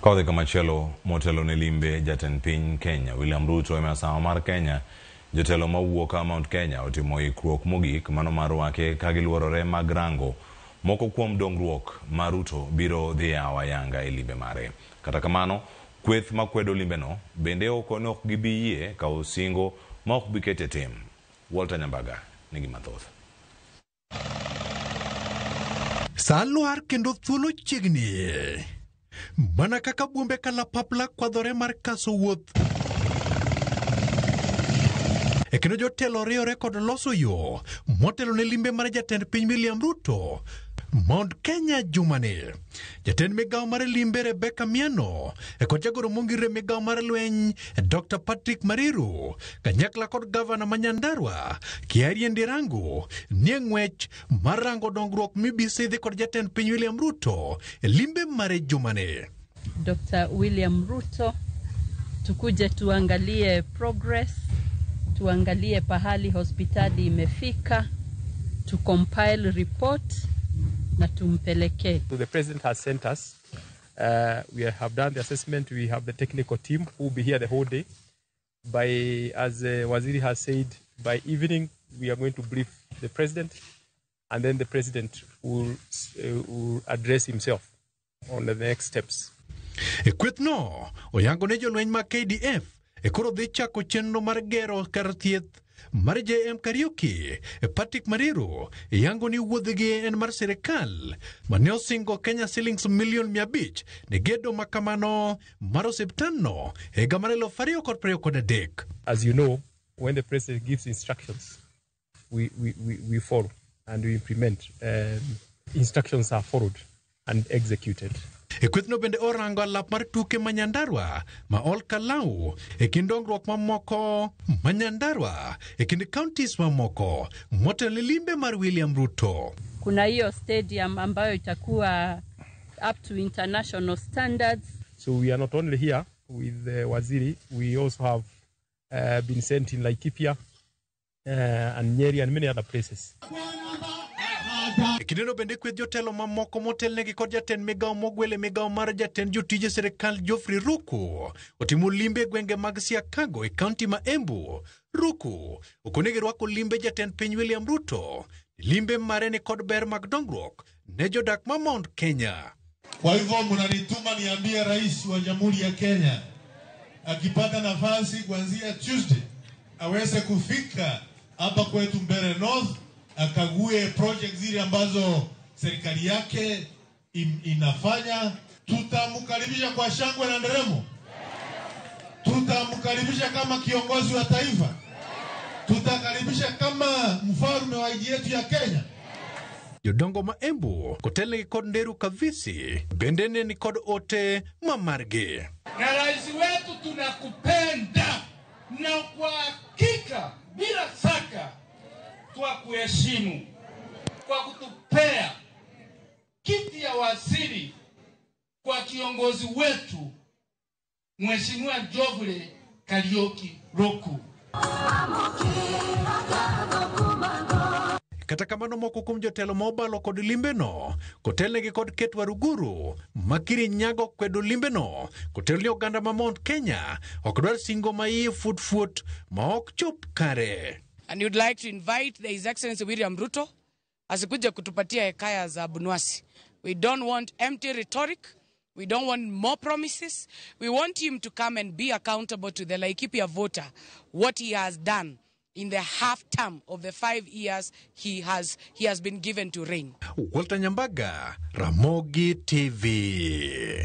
Kodhi kamachielo motelo ne limbe jatend piny Kenya William Ruto e masawa mar Kenya, jotelo mawuok Mount Kenya otimo ikruok mogik mano mar rwake ka giluorore mag rango moko kuom dongruok ma Ruto biro dhi yawo ayanga e limbe mare. Kata kamano, kweth makwedo limbeno bende ok gibi yie kawo singo ma ok bi ket e tim. Walter Nyambaga nigi mathoth. Sa lwar kendo thuolo chiegni. Mana kaka buombe kalapapla kwadhore mar kaso wuoth. E kendo jotelo riwore kod loso yo motelo ne limbe mar jatend piny William Ruto Mount Kenya jumani. Jatend migawo mar limbe Rebecca Miano e kod jagoro mongirore migawo mar lweny Dr. Patrick Mariru kanyakla kod gavana ma Nyandarua Kiarie Ndirangu nie ng'wech mar rango dongruok mibisidhi kod jatend piny William Ruto e limbe mare jumani. Dr. William Ruto, tukuje tuangalie progress, tuangalie pahali hospitali imefika, tu compile report na tumpelekee. So the president has sent us. We have done the assessment. We have the technical team who will be here the whole day. By, as Waziri has said, by evening we are going to brief the president, and then the president will address himself on the next steps. E kwethno oyango ne jolweny mag KDF e koro dhi chako chenro mar gero kar thieth mar JM Kariuki. E Patrick Mariru yango ni wuodhgi en mar sirikal mane osingo Kenya shillings milion 500 ne gedo makamano mar osiptandno higa mar 2023. As you know, when the president gives instructions, we follow and we implement. Instructions are followed and executed. E kwethno bende orango alap mar tuke ma Nyandarua ma Ol Kalou e kind dongruok mamoko ma Nyandarua e kind counties mamoko motelo ne limbe mar William Ruto. Kuna hiyo stadium ambayo itakuwa up to international standards. So we are not only here with the Waziri, we also have been sent in Laikipia and Nyeri and many other places. E kindeno bende kweth jotelo mamoko motelnegi kod jatend migawo mogwel e migawo mar jatend jotije sirikal Geoffrey Ruku otimo limbe e gwenge mag Siakago e kaunti ma Embu. Ruku okonegi rwako limbe jatend piny William Ruto. Limbe mare ni kod ber mag dongruok ne jodak ma Mount Kenya. Kwa hivyo mnanituma niambie rais wa Jamhuri ya Kenya akipata nafasi kuanzia Tuesday aweze kufika hapa kwetu Mbeere North akague project zile ambazo serikali yake inafanya. Tutamkaribisha kwa shangwe na nderemo. Tutamkaribisha kama kiongozi wa taifa. Tutakaribisha kama mfalme wa nchi yetu ya Kenya. Jodongo ma Embu kotelnegi kod Nderu Kavisi bende ne ni kod ote ma margi. Na rais wetu tunakupenda na kwa hakika bila shaka twakuheshimu kwa kutupea kiti ya waziri kwa kiongozi wetu Mheshimiwa Geoffrey Kariuki Ruku. Kata kamano moko kuom jotelo ma obalo kod limbeno kotelnegi kod Kate Waruguru makiri nyago kwedo limbeno kotel ni oganda ma Mount Kenya ok dwar singo ma iye fuot fuot ma ok chop kare. And you'd like to invite His Excellency William Ruto asikuje kutupatia hekaya za Abunwasi. We don't want empty rhetoric. We don't want more promises. We want him to come and be accountable to the Laikipia voter what he has done in the half term of the 5 years he has been given to reign. Walter Nyambaga, Ramogi TV.